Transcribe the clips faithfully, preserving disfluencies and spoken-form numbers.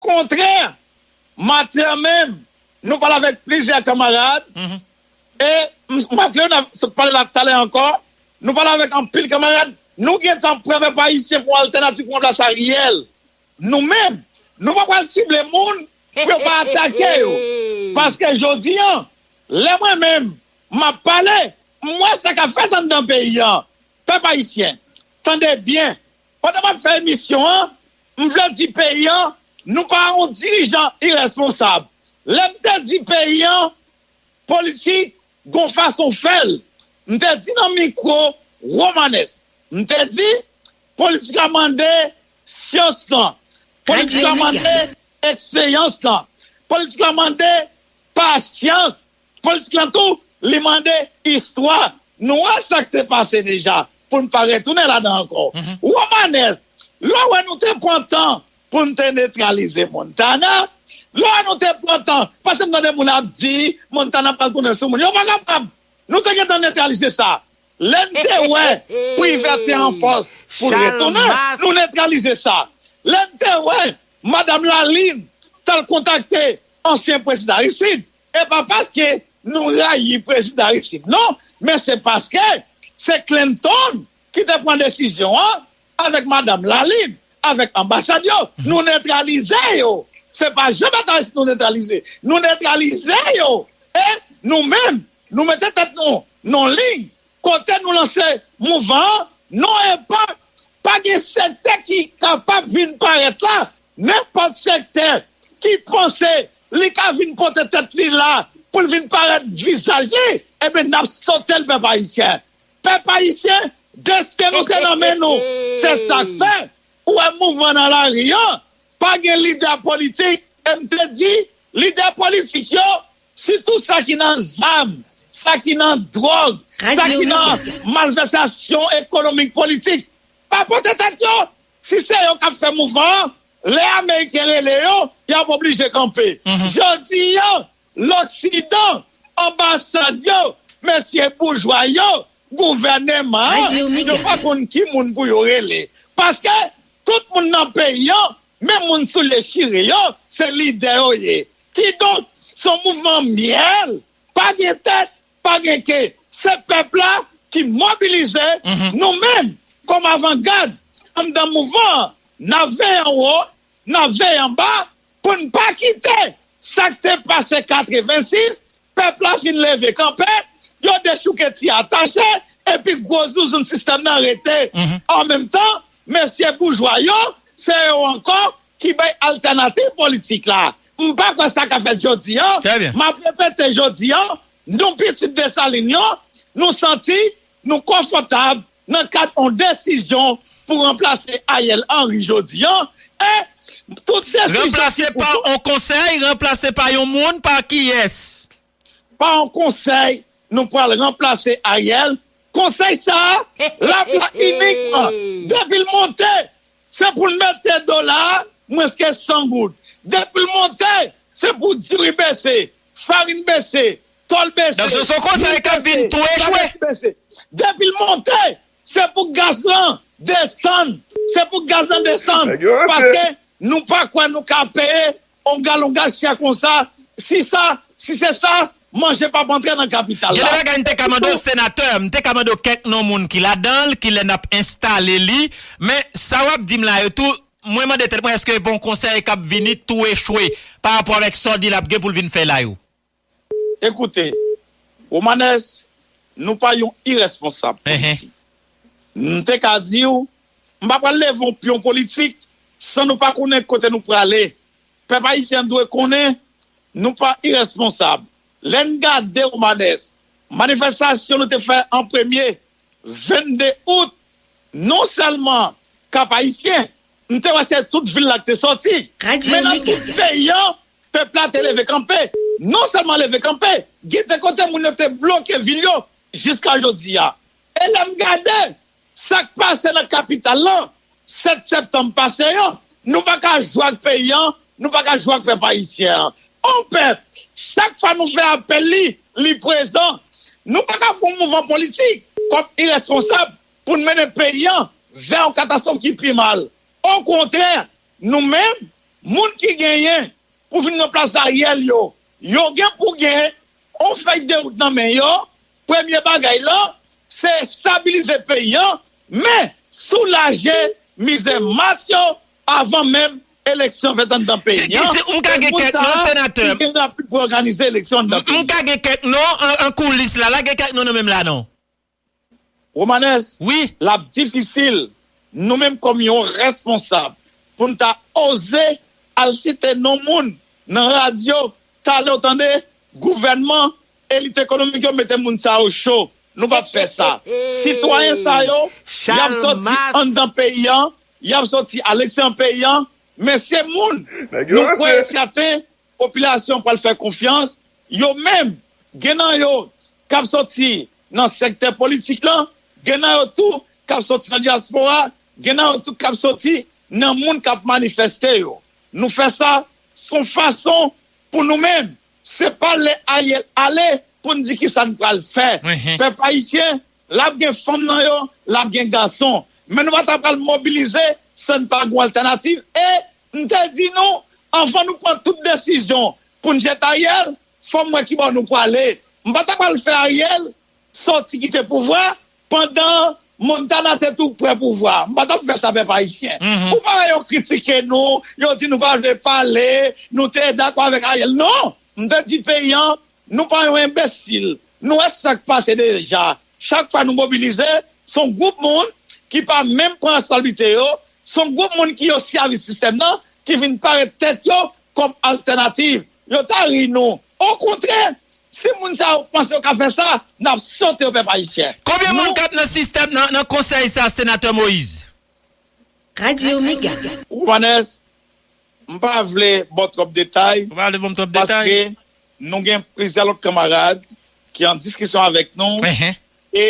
Kontrè, maten an menm, nou pale avèk plizyè kanmarad, e m- maten an, n ap sot pale la talè ankò, nou pale avèk anpil kanmarad, nou gentan prè pèp ayisyen pou yon altènativ pou ranplase Ariel. Nou menm, nou pa pral sible moun pou yo pa atake yo. Paske jodi an, lè mwen menm, m ap pale, m wè sa k ap fèt anndan peyi an. Pèp ayisyen, tande byen. Pandan m ap fè emisyon an, m vle di peyi an, nou pa yon dirijan iresponsab. Lè m te di peyi an, politik gon fason fè l. M te di nan mikwo Romanes, m te di, politik la mande syans lan. Politik la mande eksperyans lan. Politik la mande pasyans. Politik lan tou, li mande istwa. Nou wè sa k te pase deja, pou n pa retounen ladan ankò. Romanes, lè w wè nou te pran tan pou n te netralize Montana, lè w wè nou te pran tan, paske m tande moun ap di Montana pral tounen sou moun. Yo pa kapab. Nou te gentan netralize sa. Lè n te wè Privè te an fòs pou l retounen, nou netralize sa. Lè n te wè Madanm Lalin t al kontakte ansyen prezidan Aristide, e pa paske nou rayi prezidan Aristide, non, men se paske se Clinton ki te pran desizyon an avèk Madanm Lalin, avèk anbasad yo. Nou netralize yo. Se pa Jean Bertrand Aristide nou netralize. Nou netralize yo. E nou menm, nou mete tèt nou nan liy kote nou lanse mouvman an, non, e pa, pa gen sektè ki kapab vin parèt la. Nenpòt sektè ki panse li ka vin pote tèt li la pou l vin parèt vizaj li, ebyen, n ap sote l, pèp ayisyen. Pèp ayisyen, desten nou se nan men nou. Se sa k fè ou wè mouvman nan lari an, pa gen lidè politik. E m te di, lidè politik yo, sitou sa ki nan zam, sa ki nan dwòg, sa ki nan malvèsasyon ekonomik politik, pa pote tèt yo. Si se yo k ap fè mouvman an, lè Ameriken rele yo, y ap oblije kanpe. Jodi an, Loksidan, anbasad yo, mesye boujwa yo, gouvèneman an, yo pa konn ki moun pou yo rele. Paske tout moun nan peyi an, menm moun soulye chire yo, se lidè yo ye. Kidonk, se yon mouvman myèl, pa gen tèt, pa gen ke. Se pèp la ki mobilize, nou menm, kòm avangad, anndan mouvman an, n ap veye anwo, n ap veye anba, pou n pa kite sa k te pase katrevensis, pèp la fin leve kanpe, yo dechouke ti atache, epi gwo zouzoun sistèm nan rete. An menm tan, mesye boujwa yo, se yo ankò ki bay altènativ politik la. M pa kwè sa ka fèt jodi an. M ap repete jodi an, nou pitit Desalin yo, nou santi nou konfòtab nan kad yon desizyon pou ranplase Ariel Henry jodi an. E tout desizyon ki pou pa yon konsèy, ranplase pa yon moun, pa kiyès? Pa yon konsèy, nou pral ranplase Ariel. Konsèy sa a, l ap la inikman depi l monte, se pou l mete dola a mwens ke san goud. Depi l monte, se pou diri bese, farin bese, tòl bese, lwil bese, lavèti bese. Depi l monte, se pou gaz lan desann. Se pou gaz lan desann. Paske nou pa kwè nou ka peye yon galon gaz chè konsa. Si sa, si se sa, manje p ap antre nan kapital la. Gen de bagay m te ka mande w, senatè, m te ka mande w kèk non moun ki ladan l, kilè n ap enstale li. Men sa w ap di m la yo tou, mwen mande tèt mwen, èske bon konsèy k ap vini tou echwe pa rapò avèk sa w di l ap gen pou l vin fè la yo? Ekoute, Romanes, nou pa yon iresponsab politik. M te ka di w, m pa pral leve yon pyon politik san nou pa konnen kote nou prale. Pèp ayisyen an dwe konnen nou pa iresponsab. Lè n gade Romanes, manifestasyon nou te fè an premye, vennde out, non sèlman Kap Ayisyen, m te wè se tout vil la k te sòti, men nan tout peyi an, pèp la te leve kanpe. Non sèlman leve kanpe, gen de kote moun yo te bloke vil yo jiska jodi a. E lè m gade sa k pase nan kapital lan, sèt septanm pase an, nou pa ka jwe ak peyi an, nou pa ka jwe ak pèp ayisyen an. On pèp, chak fwa nou fè apèl li, li prezan. Nou pa ka fè yon mouvman politik kòm iresponsab pou n mennen peyi an vè yon katastwòf ki pi mal. Okontrè, nou menm, Moun ki genyen pou vin ranplase Ariel yo, yo gen pou gen yon fèy de wout nan men yo. Premye bagay la, se estabilize peyi an, men soulaje mizè mas yo avan menm eleksyon fèt anndan peyi an. M ka gen kèk non, senatè. Ki gen rapid pou òganize eleksyon anndan peyi an. M ka gen kèk non an koulis la, la gen kèk non nan menm la non. Romanes, wi, l ap difisil, nou menm kòm yon responsab, pou n ta oze al site non moun nan radyo, talè w tande, gouvènman, elit ekonomik yo mete moun sa yo cho. Nou p ap fè sa. Sitwayen sa yo, y ap soti anndan peyi an, y ap soti alekstrè peyi an, men se moun nou kwè e sèten popilasyon pral fè konfyans, yo menm, gen nan yo k ap soti nan sektè politik lan, gen nan yo tou k ap soti nan dyaspora, gen nan yo tou k ap soti nan moun k ap manifeste yo. Nou fè sa, se yon fason pou nou menm. Se pa lè Ariel ale pou n di kisa n pral fè. Pèp ayisyen, l ap gen fanm nan yo, l ap gen gason. Men nou pa ta pral mobilize san n pa gen altènativ. E m te di nou, anvan nou pran tout desizyon pou n jete Ariel, fò m wè kibò nou pwale. M pa ta pral fè Ariel soti kite pouvwa pandan Montana te tou pre pouvwa. M pa t ap fè sa, pèp ayisyen. Ou pa wè yo kritike nou, yo di nou pa vle pale, nou te dakò avèk Ariel. Non! M te di peyi an, nou pa yon enbesil. Nou wè sa k pase deja. Chak fwa nou mobilize, se yon gwoup moun ki pa menm pran responsablite yo, se yon gwoup moun ki o sèvis sistèm nan, ki vin parèt tèt yo kòm altènativ. Yo ta ri nou. Okontrè, si moun sa yo panse yo ka fè sa, n ap sote yo, pèp ayisyen. Konbyen moun k ap nan sistèm nan, nan konsèy sa, senatè Moïse? Radyo Mega. Romanes, m pa vle ba w twòp detay. Ou pa vle ban m twòp detay? Paske nou gen plizyè lòt kanmarad ki an diskisyon avèk nou. E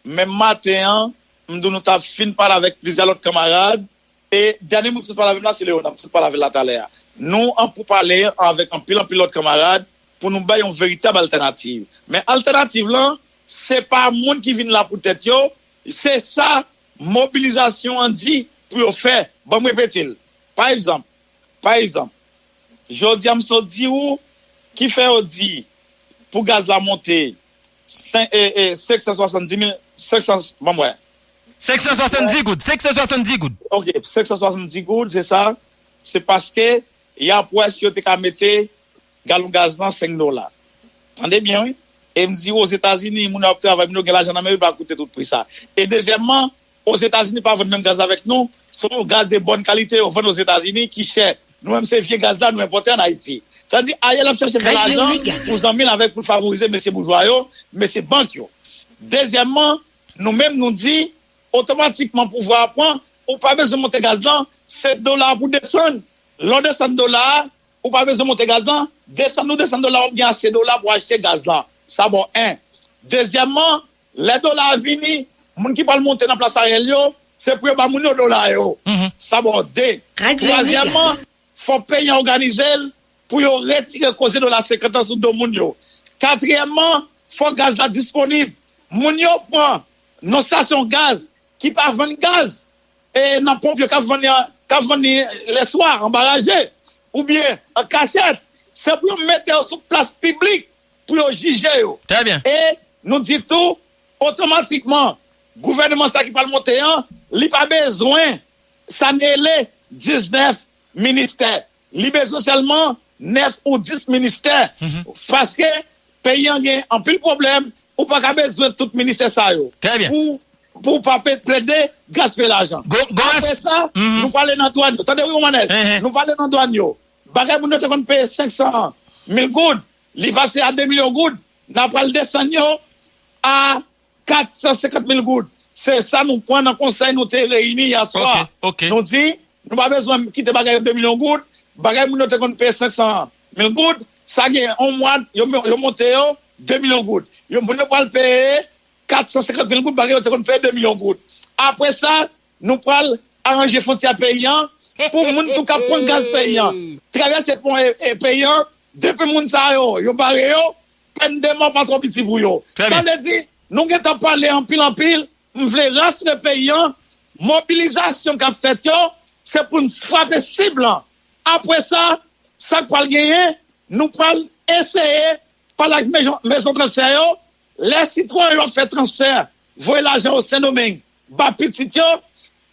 menm maten an, m di w nou t ap fin pale avèk plizyè lòt kanmarad. E dènye moun ki sot pale avè m la, se Leona. M sot pale avè l la talè a. Nou an pou pale avèk anpil, anpil lòt kanmarad pou nou bay yon veritab altènativ. Men altènativ lan, se pa moun ki vin la pou tèt yo, se sa mobilizasyon an di pou yo fè. Ban m repete l. Pa egzanp, pa egzanp, jodi a m sot di w, ki fè yo di pou gaz la monte senk, e, e, senk san swasanndis mil, senk san, ban m wè. Senk san swasanndis goud, senk san swasanndis goud. Ok, senk san swasanndis goud, se sa. Se paske y ap wè si yo te ka mete galon gaz lan senk dola. Tande byen, wi. E m di, Ozetazini, moun yo ap travay, moun yo gen lajan nan men yo, yo pa koute tout pri sa. E dezyèmman, Ozetazini pa vann menm gaz avèk nou. Se yon gaz de bòn kalite yo vann Ozetazini ki chè. Nou menm, se vye gaz la nou enpòte ann Ayiti. Sa di, Ariel ap chèche fè lajan pou zanmi l avèk pou l favorize mesye boujwa yo, mesye bank yo. Dezyèmman, nou menm nou di, otomatikman pouvwa a pran, ou pa bezwen monte gaz lan, se dola a pou desann. Lè w desann dola a, ou pa bezwen monte gaz lan, desann ou desann dola a, w ap gen ase dola pou w achte gaz lan. Sa ba w en. Dezyèmman, lè dola a vini, moun ki pral monte nan plas Ariel yo, se pou yo ba moun yo dola yo. Sa ba w de. Twazyèmman, fò peyi an òganize l pou yo retire koze dola senkant lan sou do moun yo. Katriyèmman, fò gaz la disponib. Moun yo pran nan estasyon gaz ki pa vann gaz e nan ponp yo k ap vann li, k ap vann li lèswa, anba raje, oubyen an kachèt. Se pou yo mete yo sou plas piblik pou yo jije yo. E nou di tou, otomatikman, gouvènman sa ki pral monte an, li pa bezwen sa n rele diznèf ministè. Li bezwen sèlman nèf ou dis ministè. Paske peyi an gen anpil pwoblèm, ou pa ka bezwen tout ministè sa yo. Pou, pou w pa pe-, plede gaspiye lajan. Apre sa, nou prale nan dwàn yo. Tande wi, Romanes. Nou prale nan dwàn yo. Bagay moun yo te konn peye senk san mil goud, li pase a de milyon goud. N a pral desann yo a kat san senkant mil goud. Se sa nou pran nan konsèy nou te reyini yè swa. Nou di, nou pa bezwen kite bagay yo de milyon goud. Bagay moun yo te konn peye senk san mil goud, sa gen yon mwa, yo, yo monte yo de milyon goud. Yo, moun yo pral peye kat san senkant mil goud, bagay yo te konn peye de milyon goud. Apre sa, nou pral aranje fwontyè peyi an pou moun tou k ap pran gaz peyi an, travèse pon e, e peyi an, depi moun sa yo, yo bare yo, pèn de mò pa twò piti pou yo. Sa vle di, nou gentan pale anpil, anpil, m vle rasire peyi an, mobilizasyon k ap fèt yo, se pou n frape sib lan. Apre sa, sa k pral genyen, nou pral eseye pale ak mezon, mezon transfè yo. Lè sitwayen yo ap fè transfè, voye lajan yo Sendomeng, ba pitit yo,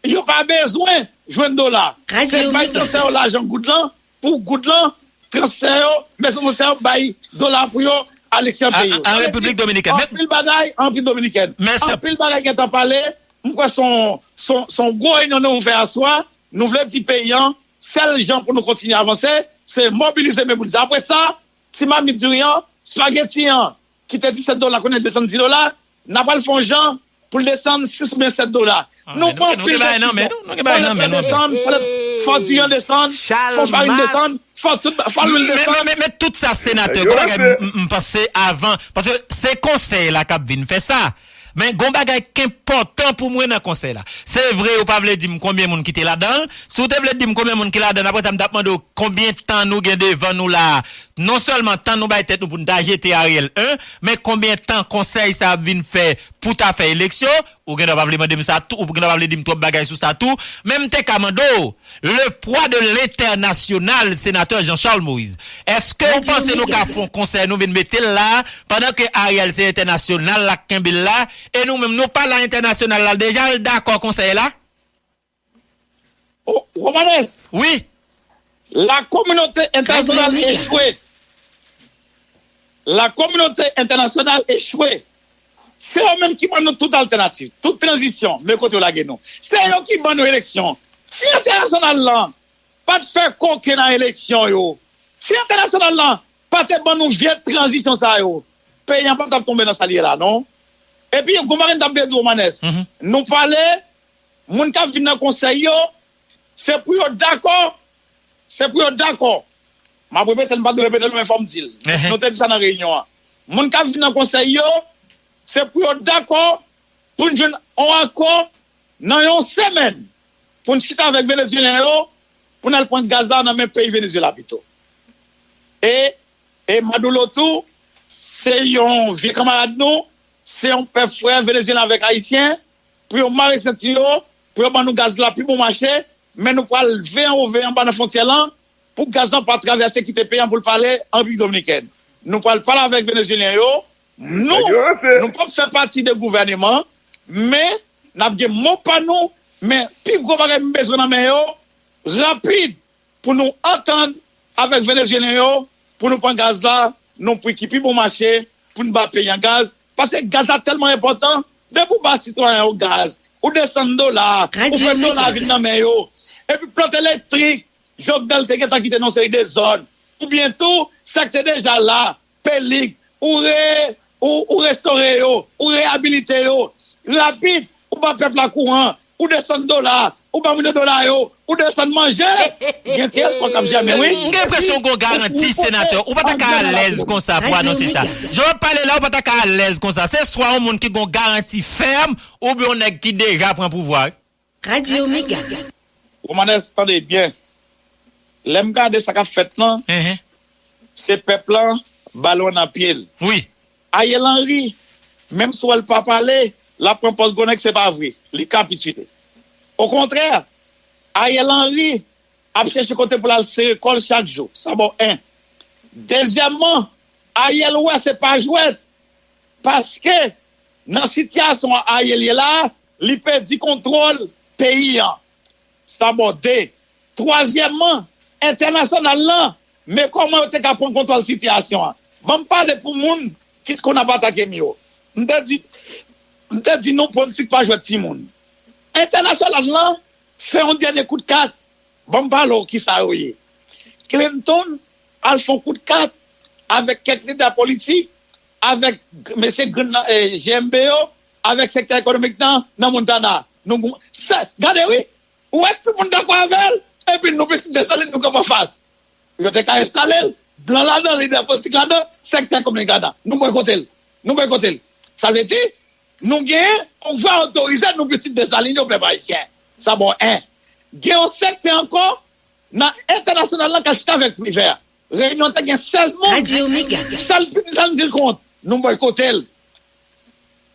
yo pa bezwen jwenn dola. Se bay transfè yo lajan goud lan, pou goud lan, transfè yo, mezon transfè yo bay dola pou yo a lekstè peyi yo. An Repiblik Dominikèn. Anpil bagay, anpil Dominikèn. Anpil bagay gentan pale, m kwè se yon, se yon, se yon gwo reyinyon nou fè aswè, nou vle di peyi an, sèl jan pou nou kontinye avanse, se mobilize men pou di sa. Apre sa, ti mamit diri an, espageti an, ki te disèt dola, kounye a desann dis dola, n a pral fè yon jan pou l desann sis oubyen sèt dola. Nou pran anpil desizyon. Fò lèt la desann, fò diri an desann, fò farin desann, fò tout, fò lwil desann. Men, men, men tout sa, senatè, gon bagay m, m, m panse avan, paske se konsèy la k ap vin fè sa. Men gon bagay k enpòtan pou mwen nan konsèy la. Se vre, ou pa vle di m konbyen moun ki te ladan l. Si w te vle di m konbyen moun ki ladan l, apre sa, m t ap mande w konbyen tan nou gen devan nou la a. Non sèlman tan nou bay tèt nou pou n ta jete Ariel en, men konbyen tan konsèy sa ap vin fè pou ta fè eleksyon? Ou gendwa pa vle mande m sa tou, ou gendwa pa vle di m twòp bagay sou sa tou, men m te ka mande w, le poids de l'international, senatè Jean Charles Moïse. Èske ou panse nou ka fè yon konsèy, nou vin mete l la, pandan ke Ariel se entènasyonal la k kenbe l la, e nou menm nou pa la entènasyonal la deja, l dakò konsèy la? Oh, Romanes. Wi. La communauté internationale échoué. La communauté internationale échoué. Se yo menm ki ban nou tout altènativ, tout tranzisyon, men kote yo lage nou. Se yo ki ban nou eleksyon. Si entènasyonal lan pa t fè koken nan eleksyon yo, si entènasyonal lan pa te ban nou vye tranzisyon sa yo, peyi an pa t ap tonbe nan sa l ye la, non. Epi, gon bagay m t ap vle di w, Romanes. Nou pale, moun k ap vin nan konsèy yo, se pou yo dakò, se pou yo dakò. M ap repete l, m pa dwe repete l, men fò m di l. Nou te di sa nan reyinyon an. Moun k ap vin nan konsèy yo, se pou yo dakò pou n jwenn yon akò nan yon semèn, pou n chita avèk Venezuelyen yo, pou n al pran gaz la nan men peyi Venezuela pito. E, e Maduro tou, se yon vye kanmarad nou, se yon pèp frè Venezuelyen avèk Ayisyen, pou yo mare senti yo, pou yo ban nou gaz la pi bon mache, men nou pral veye anwo, veye anba nan fwontyè lan, pou gaz lan pa travèse kite peyi an pou l pale an Repiblik Dominikèn. Nou pral pale avèk Venezuelyen yo, nou, nou p ap fè pati de gouvèneman, men n ap gen mo pa nou, men pi gwo bagay m bezwen nan men yo, rapid, pou nou antann avèk Venezuelyen yo, pou nou pran gaz la, nan yon pri ki pi bon mache, pou n ba peyi an gaz, paske gaz la tèlman enpòtan, depi w ba sitwayen yo gaz, ou desann dola, ou fè dola vin nan men yo, epi plant elektrik, Jovenel te gentan kite nan yon seri de zòn, oubyen tou, sa k te deja la, Pelig, ou re, ou, ou restore yo, ou reyabilite yo, rapid, ou ba pèp la kouran, ou desann dola, ou ba moun yo dola yo, ou desann manje. Gen ti espwa k ap jèmen, wi. M gen enpresyon w gen yon garanti, senatè. Ou pa ta ka alèz konsa pou anonse sa. Jan w ap pale la, ou pa ta ka alèz konsa. Se swa yon moun ki gen yon garanti fèm, oubyen yon nèg ki deja pran pouvwa. Radio Mega. Romanes, tande byen. Lè m gade sa k ap fèt lan, se pèp lan, balon nan pye l. Wi. Ariel Henry, menm si w wè l pa pale, l ap pran pòz gwo nèg, se pa vre. Li kapitile. Okontrè, Ariel Henry ap chèche kote pou l al sere kò l chak jou. Sa ba w en. Dezyèmman, Ariel wè se pa jwèt. Paske nan sitiyasyon Ariel ye la, li pèdi kontwòl peyi an. Sa ba w de. Twazyèmman, entènasyonal lan, men kòman yo te ka pran kontwòl sitiyasyon an. Ban m pale pou moun ki t konn ap atake m yo. M te di, m te di nou, politik pa jwèt timoun. Entènasyonal lan fè yon dènye kout kat. Ban m pale w kisa yo ye. Clinton al fè yon kout kat avèk kèk lidè politik, avèk mesye Green nan, eh, G M B yo, avèk sektè ekonomik nan, nan Montana. Nou gon-, sa, gade wi, ou wè tout moun dakò avè l, epi nou pitit Desalin nou kanpe anfas. Yo te ka enstale l, blan ladan, lidè politik ladan, sektè ekonomik ladan. Nou bòykote l. Nou bòykote l. Sa vle di, nou gen yon vwa otorize nou pitit Desalin yo, pèp ayisyen. Sa ba w en. Gen yon sektè ankò nan entènasyonal lan k al chita avèk Privè. Reyinyon an te gen sèz moun. Sèl pitit Desalin di l kont. Nou bòykote l.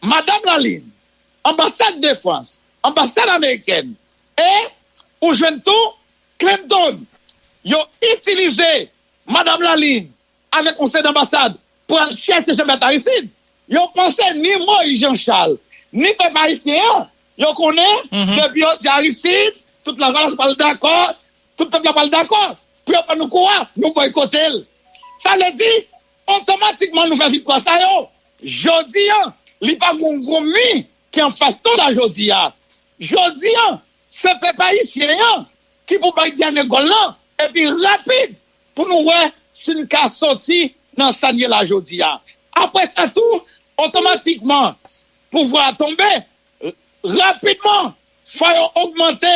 Madanm Lalin, anbasad de Frans, anbasad amerikèn, e ou jwenn tou Clinton. yo itilize Madanm Lalin avèk yon seri d anbasad pou al chèche Jean-Bertrand Aristide. Yo panse ni Moïse Jean Charles, ni pèp ayisyen an, yo konnen, depi yo di Aristide, tout Lavalas pral dakò, tout pèp la pral dakò pou yo ban nou kou a, nou bòykote l. Sa vle di, otomatikman nou fè viktwa sa yo. Jodi a, li pa gon gwo mi ki anfas nou la jodi a. Jodi a, se pèp ayisyen an ki pou bay dènye gòl lan, epi rapid pou nou wè si n ka soti nan sa n ye la jodi a. Apre sa tou, otomatikman, pouvwa a tonbe, rapidman, fò yo ogmante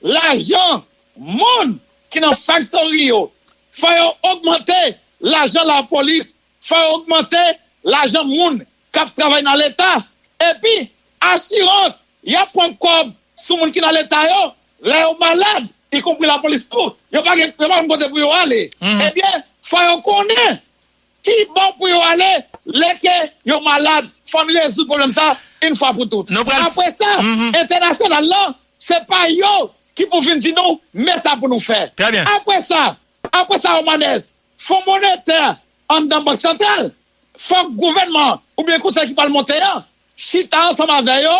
lajan moun ki nan faktori yo. Fò yo ogmante lajan lapolis. Fò yo ogmante lajan moun k ap travay nan Leta. Epi, asirans, y ap pran kòb sou moun ki nan Leta yo, lè yo malad, ikonpri lapolis tou. Yo pa gen, yo pa konn kote pou yo ale. Ebyen, fò yo konnen ki bò pou yo ale, lè ke yo malad. Fò n rezoud pwoblèm sa, yon fwa pou tout. Apre sa, entènasyonal lan, se pa yo ki pou vin di nou, men sa pou nou fè. Apre sa, apre sa, Omanès, Fon Monetè anndan Bank Santral, fòk gouvènman oubyen konsèy ki pral monte an chita ansanm avè yo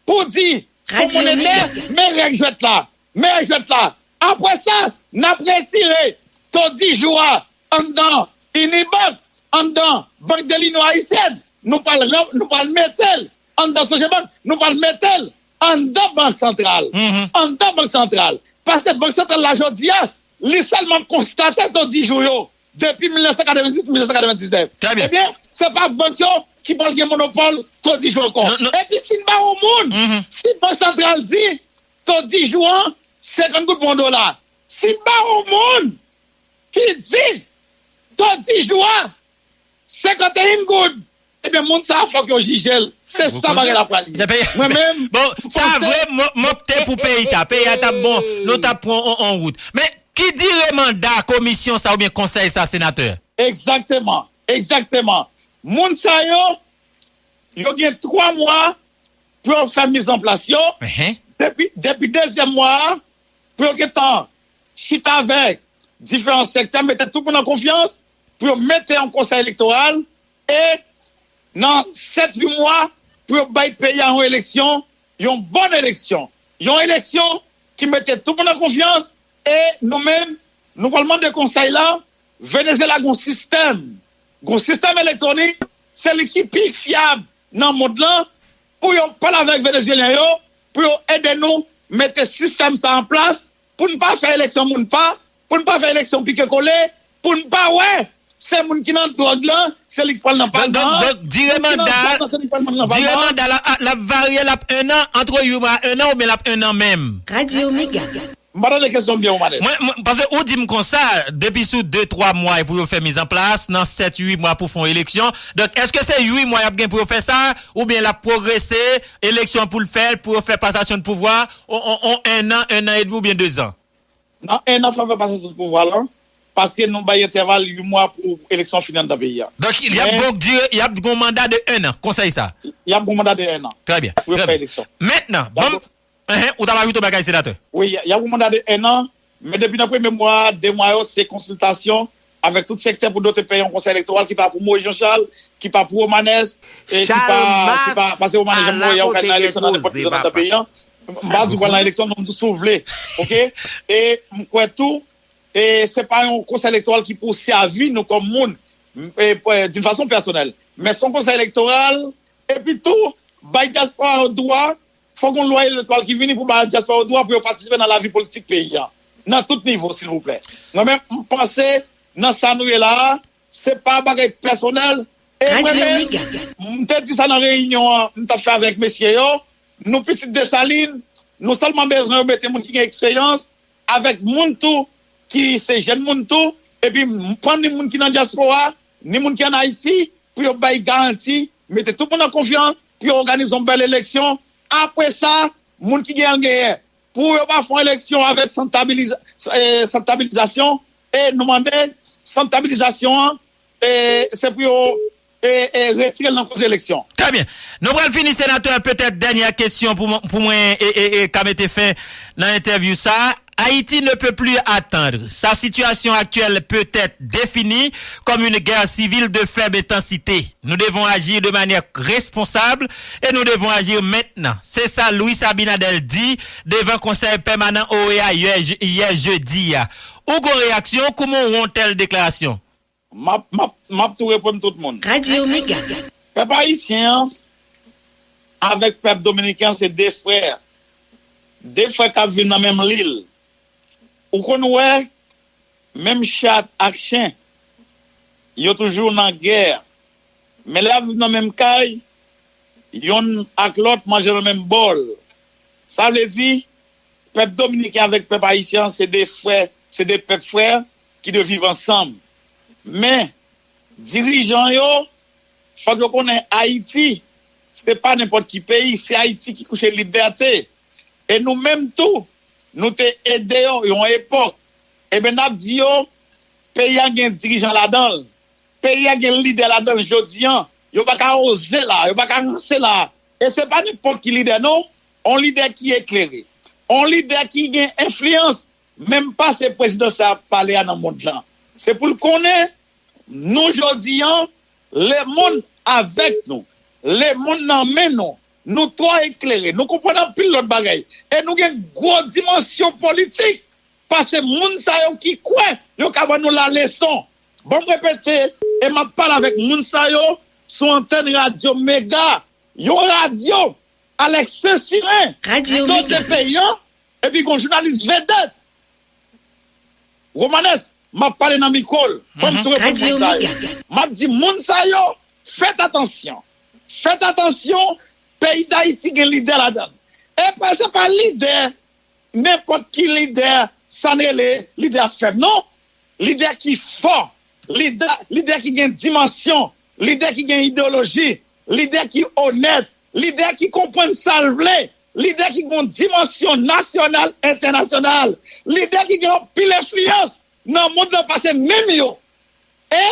pou di Fon Monetè, men règ jwèt la, men règ jwèt la. Apre sa, n ap retire to di jou a anndan Unibank, anndan Bank de Linyon Ayisyèn, nou pral, nou pral mete l anndan Sogebank, nou pral mete l anndan Bank Santral. Anndan Bank Santral. Paske Bank Santral la jodi a, li sèlman konstate to di jou yo depi mil nèf san katrevenndis pou mil nèf san katrevendiznèf. Ebyen, se pa bank yo ki pral gen monopòl to di jou ankò. Epi si n ba yon moun, si Bank Santral di to di jou an senkant goud pou yon dola, si n ba yon moun ki di to di jou a senkant e yon goud, ebyen, moun sa a, fòk yo jije l. Se sa bagay la pral ye. Mwen menm, bon, sa vre, m opte pou peyi sa. Peyi a t ap bon, nou t ap pran on, on wout. Men, ki dire manda komisyon sa oubyen konsèy sa, senatè? Egzakteman, egzakteman. Moun sa yo, yo gen twa mwa pou yo fè mizanplas yo. Depi, depi dezyèm mwa a, pou yo gentan chita avèk diferan sektè, mete tout moun an konfyans, pou yo mete yon konsèy elektoral, e nan sèt uit mwa, pou yo bay peyi a yon eleksyon, yon bòn eleksyon. Yon eleksyon ki mete tout moun an konfyans, e nou menm, nou pral mande konsèy la, Venezyela gon sistèm, gon sistèm elektwonik, se li ki pi fyab nan mond lan, pou yo pale avèk Venezyelyen yo, pou yo ede nou mete sistèm sa an plas, pou n pa fè eleksyon moun pa, pou n pa fè eleksyon pike kole, pou n pa wè se moun ki nan dwòg lan, se li k pral nan palman an, moun ki nan dwòg lan, se li k pral nan palman an. Dire manda l ap, ap varye, l ap enn an, ant uit mwa a enn an, oubyen l ap enn an menm? M pa tande kesyon byen, Omanès. Mwen, mwen, paske ou di m konsa, depi sou de, twa mwa e pou yo fè mizanplas, nan sèt, uit mwa pou fè yon eleksyon. Donk, èske se uit mwa y ap gen pou yo fè sa, oubyen l ap pwogrese, eleksyon pou l fèt, pou yo fè pasasyon de pouvwa, on, on, on, enn an, enn an edmi oubyen dezan? Nan enn an, fò yo fè pasasyon de pouvwa lan, paske nou bay entèval uit mwa pou eleksyon fini anndan peyi a. Donk, y ap gon dire, y ap gon manda de enn an, konsèy sa? Y ap gon manda de enn an. Trè byen, pou yo fè eleksyon. Mentnan, ban m, Enhen, ou t ap ajoute yon bagay, senatè? Wi, y a, y a yon manda de enn an, men depi nan premye mwa, de mwa yo, se konsiltasyon avèk tout sektè pou dote peyi yon konsèy elektoral ki pa pou Moïse Jean Charles, ki pa pou Omanès, e ki pa, ki pa, paske Omanès, jan m wè, y a, ou ka al nan eleksyon nan nenpòt ki zòn nan peyi an. M pa di w pral nan eleksyon, non, m di w si w vle. Oke? E m kwè tou, e se pa yon konsèy elektoral ki pou sèvi nou kòm moun, e, e, d'une façon personnelle. Men se yon konsèy elektoral, epi tou, bay dyaspora yo dwa Fòk yon lwa elektoral ki vini pou ba dyaspora yo dwa pou yo patisipe nan lavi politik peyi a, nan tout nivo, silvouplè. Mwen menm, m panse, nan sa nou ye la a, se pa bagay pèsonèl. E mwen menm, m te di sa nan reyinyon an, m t ap fè avèk mesye yo, nou pitit Desalin, nou sèlman bezwen yo mete moun ki gen eksperyans, avèk moun tou ki se jèn moun tou, epi m pran ni moun ki nan dyaspora, ni moun ki ann Ayiti, pou yo bay garanti, mete tout moun an konfyans, pou yo òganize yon bèl eleksyon. Apre sa, moun ki genyen l genyen. Pou yo pa fè yon eleksyon avèk sant tabiliza-, e, sant tabilizasyon, e nou mande sant tabilizasyon an, e se pou yo, e, e retire l nan koze eleksyon. Trè byen. Nou pral fini, senatè, petèt dènyè kesyon pou mwen, pou mwen, e, e, e ka mete fen nan entèvyou sa. Haïti ne peut plus attendre. Sa situation actuelle peut être définie comme une guerre civile de faible intensité. Nous devons agir de manière responsable et nous devons agir maintenant. Se sa Luis Abinader di devan Konsèy Pèmanan O E A yè, yè jedi a. Ou gon reyaksyon, kouman w wè yon tèl deklarasyon? M ap, m ap, m ap tou reponn tout moun. Radyo Mega. Pèp ayisyen an avèk pèp dominiken an se de frè. De frè k ap viv nan menm lil. Ou konn wè, menm chat ak chen, yo toujou nan gè. Men lè y ap viv nan menm kay, yonn ak lòt manje nan menm bòl. Sa vle di, pèp dominiken avèk pèp ayisyen an se de frè, se de pèp frè ki dwe viv ansanm. Men, dirijan yo, fòk yo konnen Ayiti, se pa nenpòt ki peyi, se Ayiti ki kouche libète. E nou menm tou, nou te ede yo yon epòk. Ebyen, n ap di yo, peyi a gen dirijan ladan l. Peyi a gen lidè ladan l jodi an. Yo pa ka oze la, yo pa ka ranse la. E se pa nenpòt ki lidè non. On lidè ki eklere. On lidè ki gen enfliyans, menm pase prezidan sa ap pale a nan mond lan. Se pou l konnen, nou jodi an, lemonn avèk nou. Lemonn nan men nou. Nou twò eklere. Nou konprann anpil lòt bagay. E nou gen gwo dimansyon politik. Pase moun sa yo ki kwè yo ka ban nou laleson. Ban m repete, e m ap pale avèk moun sa yo sou antèn Radyo Mega, yon radyo Alex Saint-Cyrin, Radyo dote Mega. Peyi an, epi gon jounalis vedèt. Romanes, m ap pale nan mikwo l. Ban m tou reponn Radyo moun sa yo. Mega. M ap di moun sa yo, fèt atansyon. Fèt atansyon, peyi Dayiti gen lidè ladan l. E pa, se pa lidè nenpòt ki lidè, sa n rele lidè fèb, non. Lidè ki fò, lidè, lidè ki gen dimansyon, lidè ki gen ideyoloji, lidè ki onèt, lidè ki konprann sa l vle, lidè ki gen yon dimansyon nasyonal, entènasyonal, lidè ki gen anpil enfliyans nan mond lan pase menm yo. E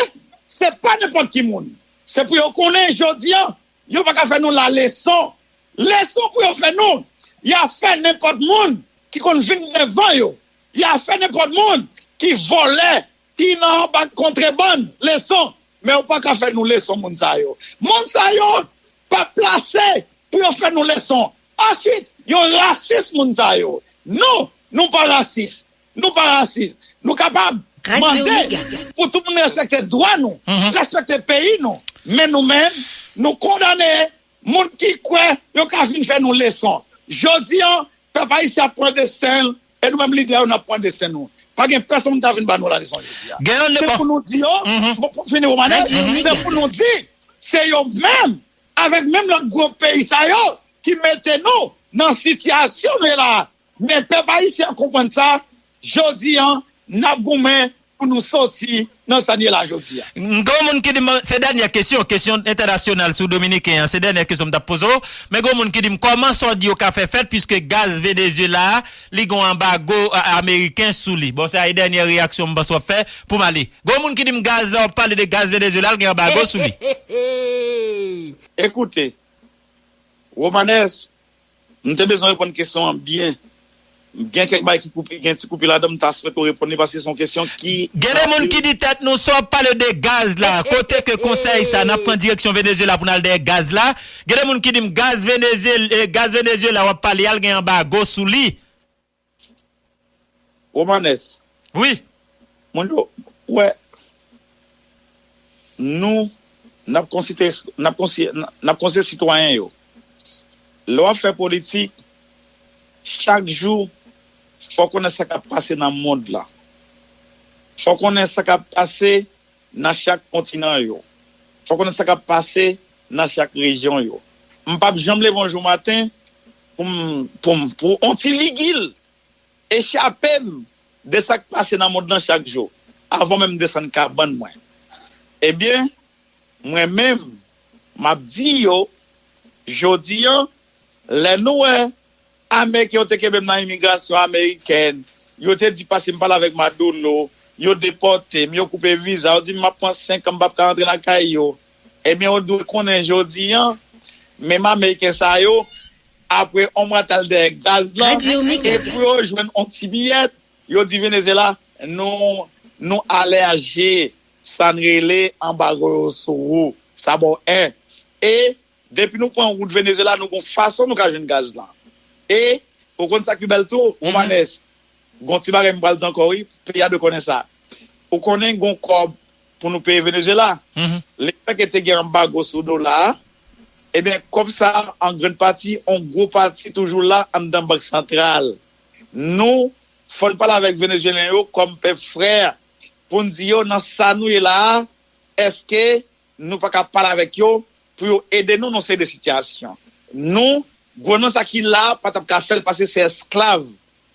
se pa nenpòt ki moun. Se pou yo konnen jodi an, yo pa ka fè nou la leson. Leson pou yo fè nou, y a fè nenpòt moun ki konn vin devan yo. Y a fè nenpòt moun ki vòlè, ki nan anba kontrebann leson. Men yo pa ka fè nou leson moun sa yo. Moun sa yo pa plase pou yo fè nou leson. Answit, yo rasis moun sa yo. Nou, nou pa rasis. Nou pa rasis. Nou kapab mande pou tout moun respekte dwa nou, respekte peyi nou. Men nou menm, nou kondane moun ki kwè yo ka vin fè nou leson. Jodi an, pèp ayisyen ap pran desten l, e nou menm lidè yo n ap pran desten nou. Pa gen pèsonn ki ka vin ba nou laleson jodi a. Se pou nou di yo, bon, pou fini, Romanes, se pou nou di, se yo menm, avèk menm lòt gwo peyi sa yo, ki mete nou nan sitiyasyon nou ye la a. Men pèp ayisyen an konprann sa, jodi an, n ap goumen pou nou soti nan sa n ye la jodi a. M gen yon moun ki di m, se dènyè kesyon, kesyon entènasyonal sou dominiken an, se dènyè kesyon m t ap poze w, men gen yon moun ki di m, kòman sa w di yo ka fè fèt, piske gaz Venezuela a, li gen yon anbago, a, ameriken sou li. Bon, se a, e dènyè reyaksyon m panse w ap fè pou m ale. Gen yon moun ki di m gaz la, w ap pale de gaz Venezuela, l gen anbago sou li. Ekoute, Romanes, m te bezwen reponn kesyon an byen. Gen kèk bagay ki koupi, gen ti koupi ladan, m ta swete w reponn li paske se yon kesyon ki... Gen de moun ki di tèt nou, sa w ap pale de gaz la, kote ke konsèy sa, n ap pran direksyon Venezuela pou n al dèyè gaz la. Gen de moun ki di m gaz Venezuela, eh, gaz Venezuela w ap pale a, l gen anbago sou li. Romanes. Wi. Moun yo, wè, nou, n ap konsite, n ap konsi-, n ap konseye sitwayen yo. Lè w ap fè politik, chak jou, fò w konnen sa k ap pase nan mond la. Fò w konnen sa k ap pase nan chak kontinan yo. Fò w konnen sa k ap pase nan chak rejyon yo. M p ap janm leve yon jou maten pou m, pou m, pou yon ti vigil echape m de sa k pase nan mond lan chak jou, avan menm m desann kabann mwen. Ebyen, mwen menm, m ap di yo, jodi an, lè nou wè Ameriken yo te kenbe m nan imigrasyon amerikèn, yo te di pase m pale avèk Maduro, yo depòte m, yo koupe viza, yo di m m ap pran senk an, m p ap ka rantre lakay yo. Ebyen, yo dwe konnen jodi an, menm Ameriken sa yo, apre yon mwa t al dèyè gaz lan, e pou yo jwenn yon ti biyèt, yo di Venezuela, nou, nou alèje sa n rele anbago yo sou ou. Sa ba w en. E depi nou pran wout Venezuela, nou gon fason nou ka jwenn gaz lan. E ou konn sa ki bèl tou, Romanes, gon ti bagay m pral di ankò, wi, peyi a dwe konnen sa. Ou konnen gon kòb pou nou peye Venezuela. Lepèk te gen anbago sou dola a, ebyen, kòb sa a, an grann pati, yon gwo pati toujou la anndan Bank Santral. Nou, fò n pale avèk Venezuelyen yo kòm pèp frè, pou n di yo, nan sa nou ye la a, èske nou pa ka pale avèk yo pou yo ede nou nan seri de sitiyasyon? Nou, gouvènman sa ki la pa t ap ka fè l, paske se esklav,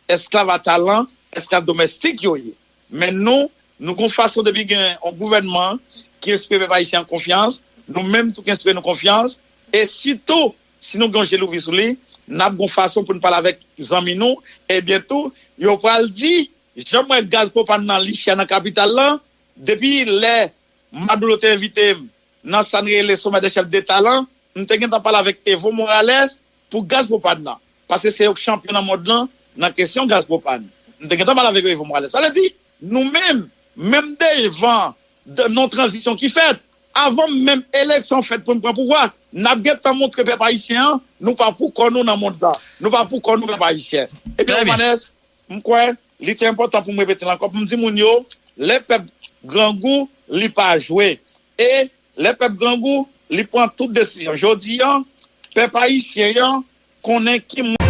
esklav a talan, esklav domestik yo ye. Men nou, nou gon fason, depi gen yon gouvènman ki enspire pèp ayisyen an konfyans, nou menm tou ki enspire nou konfyans, e sitou, si nou gen yon je louvi sou li, n ap gon fason pou n pale avèk zanmi nou, ebyen tou, yo pral di, jan m wè gaz pwopàn nan li chè nan kapital lan, depi lè Maduro te envite m nan sa n rele Sommet des Chefs d'État lan, m te gentan pale avèk Evo Morales pou gaz pwopàn nan. Paske se yo k chanpyon nan mond lan nan kesyon gaz pwopàn. M te gentan pale avèk Evo Morales. Sa vle di, nou menm, menm devan de, non tranzisyon ki fèt, avan menm eleksyon fèt pou n pran pouvwa, n ap gentan montre pèp ayisyen an, nou pa pou kò nou nan mond lan. Nou pa pou kò nou, pèp ayisyen. Ebyen, Romanes, m kwè li te enpòtan pou m repete l ankò, pou m di moun yo, lè pèp grangou, li pa jwe. E lè pèp grangou, li pran tout desizyon. Jodi a, pèp ayisyen an konnen ki moun